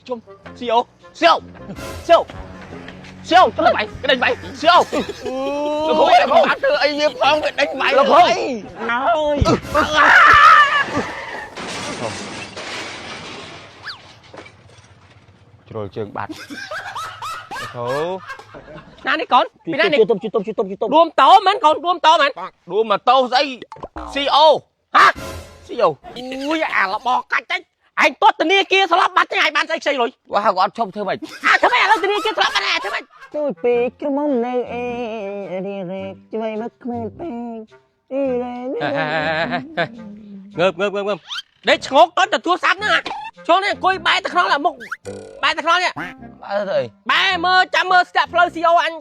ជុំ CEO CEO CEO CEO ទៅបាយក្តេញបាយ CEO លោកគ្រូលោកគ្រូ អត់ធ្វើអីវាផងវាដេញបាយ លោកគ្រូ អីហើយ ជ្រុលជើងបាត់លោកគ្រូ ណានេះកូនពីណានេះ ជួយទុំជួយទុំជួយទុំជួយទុំ រួមតោមែនកូនរួមតោមែន ដួលម៉ូតូស្អី CEO ហា CEO អូយអារបស់កាច់តិចឯងទាត់ធនាគារស្លាប់បាត់ចឹងឯងបានស្អីខ្ចីលុយ វ៉ាគាត់អត់ឈប់ធ្វើម៉េច អាធ្វើម៉េចឥឡូវធនាគារស្លាប់បាត់ហើយធ្វើម៉េច ជួយពេកក្រមុំនៅអេរីរេជួយមកក្មេងពេករីរេ ងើបងើបងើបងើបដេកឆ្ងោកតទទួលស័ព្ទហ្នឹងអាចូលនេះអង្គុយបែរទៅខ្នល់មុខបែរទៅខ្នល់នេះ អត់ទៅអី បែរមើលចាំមើលស្ទាក់ផ្លូវ CEO អញ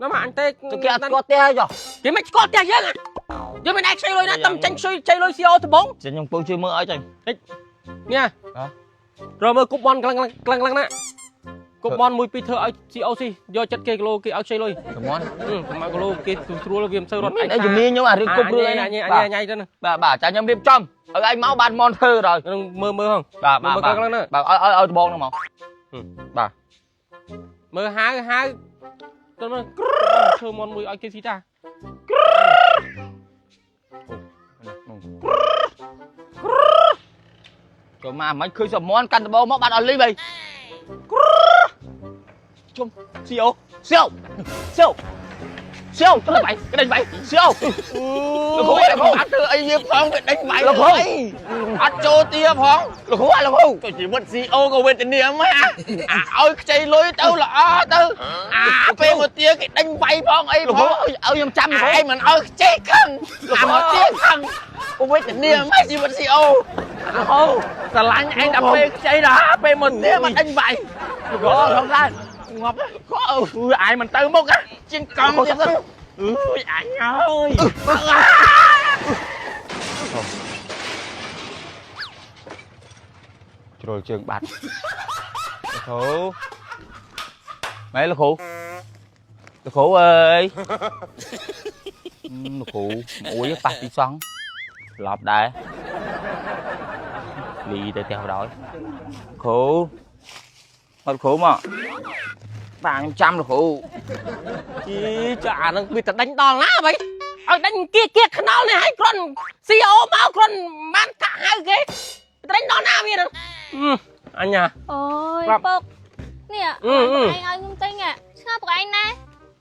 ណាមកអញទេ ទៅគេអត់ស្គាល់ផ្ទះហើយចុះ គេមិនស្គាល់ផ្ទះយើងយើងមិនអាចខ្ចីលុយណាតំចេញខ្ចីខ្ចីលុយ CEO ត្បង ចេញខ្ញុំពងជួយមើលឲ្យចេញ នេះ ហ៎ រកមើលគប់បនក្លាំងក្លាំងក្លាំងណាគប់បនមួយពីរធ្វើឲ្យ CEO ស៊ីយកចិត្តគេគីឡូគេឲ្យខ្ចីលុយ កំមន់ ប្រហែលគីឡូគេស្រួលវាមិនសូវរត់ មានអីជំនាញខ្ញុំអារឿងគប់រឿងអី អញ នេះ អញអញទៅណា បាទបាទចាខ្ញុំរៀបចំឲ្យឯងមកបានមន់ធ្វើដល់ នឹងមើលមើលហង បាទបាទ មើលក្លាំងណា បាទឲ្យឲ្យឲ្យដបងហ្នឹងមកបាទ មើលហៅហៅទៅមើលធ្វើមន់មួយឲ្យគេស៊ីតា ចូលមកមិនឃើញសមន់កាន់ដបងមកបានអត់លីបអីជុំ CEO CEO CEO CEO ទៅបាយក្តេញបាយ CEO លោកគ្រូលោកគ្រូ អត់ធ្វើអីវាផងវាដេញបាយ លោកគ្រូ អីអត់ចូលទាផង លោកគ្រូលោកគ្រូ ក៏ជីវិត CEO ក៏វេទនាមកអាឲ្យខ្ចីលុយទៅល្អទៅអាពេលមកទាគេដេញវាយផងអី លោកគ្រូ ផង ឲ្យខ្ញុំចាំលោកគ្រូ ឯងមិនឲ្យខ្ចីខឹងអាមកទាខឹងក៏វេទនាមកជីវិត CEO អូស្រឡាញ់ឯងដល់ពេលខ្ចីដល់ពេលមកទាមកដេញវាយ លោកគ្រូរំឡើង ងាប់ គ្រូ អឺឯងមិនទៅមុខជាងកង់ទៀតទៅអើយអញអើយ ជ្រុលជើងបាត់លោកគ្រូម៉ែលោកគ្រូលោកគ្រូអើយលោកគ្រូមួយប៉ះទីសង់ស្លាប់ដែរលីទៅផ្ទះបណ្ដោយគ្រូមកគ្រូមកបាទខ្ញុំចាំលោកគ្រូ ជីចាអានឹងវាតដេញដល់ណាបីឲ្យដេញគៀគៀខ្នល់នេះឲ្យគ្រាន់ CEO មកគ្រាន់បានកាក់ហៅគេដេញដល់ណាវានឹងអញ្ញា អូយ ប្រាប់ ពុកនេះ អឺអឺ បងឯងឲ្យខ្ញុំទិញឆ្ងល់បងឯងណា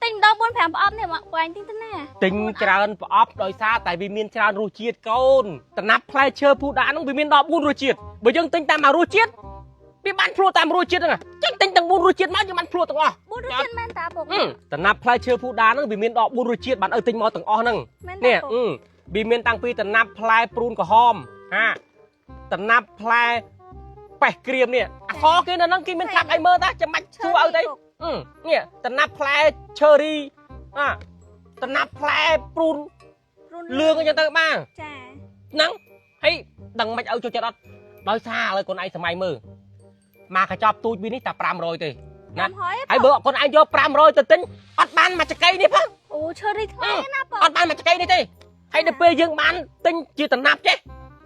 ទិញម្ដង4 5ប្រអប់នេះបងឯងទិញទៅណា ទិញច្រើនប្រអប់ដោយសារតែវាមានច្រើនរសជាតិកូនតំណាប់ផ្លែឈើភូដាហ្នឹងវាមានដល់4រសជាតិបើយើងទិញតាមមួយរសជាតិវាបានភ្លក់តាមរសជាតិហ្នឹងចឹងទិញទាំង4រសជាតិមកយើងបានភ្លក់ទាំងអស់ 4រសជាតិមែនតាពុក តំណាប់ផ្លែឈើភូដាហ្នឹងវាមានដល់4រសជាតិបានឲ្យទិញមកទាំងអស់ហ្នឹង មែនតា នេះ ពុក វាមានតាំងពីតំណាប់ផ្លែព្រូនក្រហមហាតំណាប់ផ្លែប៉េះក្រៀមនេះអសគេនៅហ្នឹងគេមានខាប់ឲ្យមើលតាចាំបាច់សួរឲ្យទេនេះតំណាប់ផ្លែឈើរីអាតំណាប់ផ្លែព្រូន លឿងអញ្ចឹងទៅបាទ ចា ហ្នឹងហើយដឹងមិនឲ្យចូលចិត្តអត់ដោយសារឥឡូវកូនឯងសម័យមើលមកកញ្ចប់ទូចវានេះតែ500ទេណា 500 ហើយបើកូនឯងយក500ទៅទិញអត់បានមួយចកីនេះផង អូឈើរីថ្លៃណាពុក អត់បានមួយចកីនេះទេហើយដល់ពេលយើងបានទិញជាតំណាប់ចេះ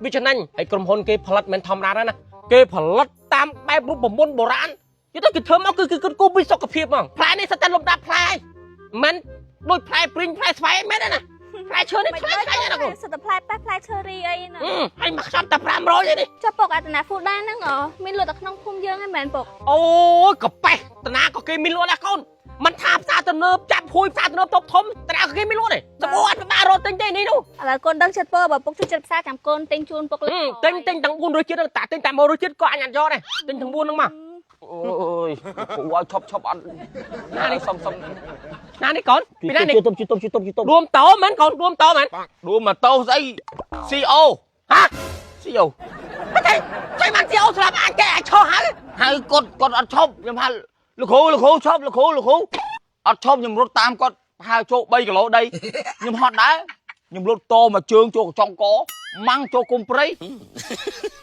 វាចំណេញហើយក្រុមហ៊ុនគេផលិតមិនធម្មតាដែរណាគេផលិតតាមបែបរូបមន្តបុរាណយល់ទៅគេធ្វើមកគឺគឺគូពីសុខភាពហ្មងផ្លែនេះសិតតែលំដាប់ផ្លែមិនដូចផ្លែព្រីងផ្លែស្វាយមែនទេណាផ្លែឈើនេះថ្លៃថ្លៃណាស់កូន សិតតែផ្លែប៉េះផ្លែឈើរីអីណា ហើយមកខ្ចប់តែ500ឯនេះ ចុះពុកអាតាណាហ្វូដាហ្នឹងមានលក់តែក្នុងភូមិយើងហ្នឹងមែនពុក អូយកប៉េះតាណាក៏គេមានលក់ដែរកូនមិនថាផ្សារទំនើបចាប់ហួយផ្សារទំនើបតូបធំតាណាក៏គេមានលក់ដែរសម្បូរអត់ពិបាករកទិញទេនេះនោះ ឥឡូវកូនដឹងចិត្តពើបើពុកជួយចិត្តផ្សារចាំកូនទិញជូនពុកលើ ទិញទិញទាំង4រសជាតិហ្នឹងតាទិញតែ1រសជាតិក៏អញអត់យកដែរទិញទាំង4ហ្នឹងមក អូយគ្រូឲ្យឈប់ឈប់អត់ ណានេះ សុំសុំ ណានេះកូនពីណានេះ ជួយទុំជួយទុំជួយទុំជួយទុំ រួមតោមែនកូនរួមតោមែន ដួលម៉ូតូស្អី CEO ហា CEO តែតែបាន CEO ស្លាប់អាចគេអាចឈោះហើយ ហៅគាត់គាត់អត់ឈប់ខ្ញុំហៅលោកគ្រូលោកគ្រូឈប់លោកគ្រូលោកគ្រូអត់ឈប់ខ្ញុំរត់តាមគាត់ប្រហែលចូល3គីឡូដីខ្ញុំហត់ដែរខ្ញុំរត់តមកជើងចូលកញ្ចុងកម៉ាំងចូលគុំព្រៃ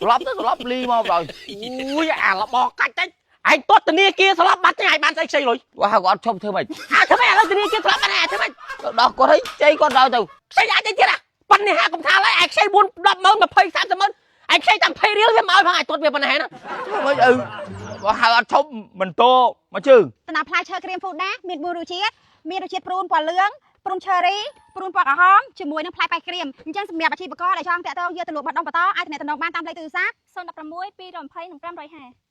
ស្លាប់ទៅស្លាប់លីមកដល់ អូយអារបស់កាច់តិចឯងទាត់ធនាគារស្លាប់បាត់ចឹងឯងបានស្អីខ្ចីលុយ វ៉ាគាត់អត់ឈប់ធ្វើម៉េច អាធ្វើម៉េចឥឡូវធនាគារស្លាប់បាត់ហើយធ្វើម៉េច ទៅដោះគាត់ហើយជ័យគាត់ដល់ទៅ ខ្ចីអាចទៅទៀតអាប៉ុន្តែហាកុំថាឡើយឯងខ្ចី4 10ម៉ឺន20 30ម៉ឺន ឯងខ្ចីតាម20រៀលវាមកឲ្យផងអាចទាត់វាប៉ុណ្ណេះណា ធ្វើម៉េចឪបើហៅអត់ឈប់មិនតមកជើង តំណាប់ផ្លែឈើក្រៀមហ្វូដាមាន4រសជាតិមានរសជាតិព្រូនពណ៌លឿងព្រូនឈើរីព្រូនពណ៌ក្រហមជាមួយនឹងផ្លែប៉េះក្រៀមអញ្ចឹងសម្រាប់អាជីវករដែលចង់តាក់ទងយកទៅលក់បាត់ដុំបន្តអាចទំនាក់ទំនងបានតាមលេខទូរស័ព្ទ 016 220និង550។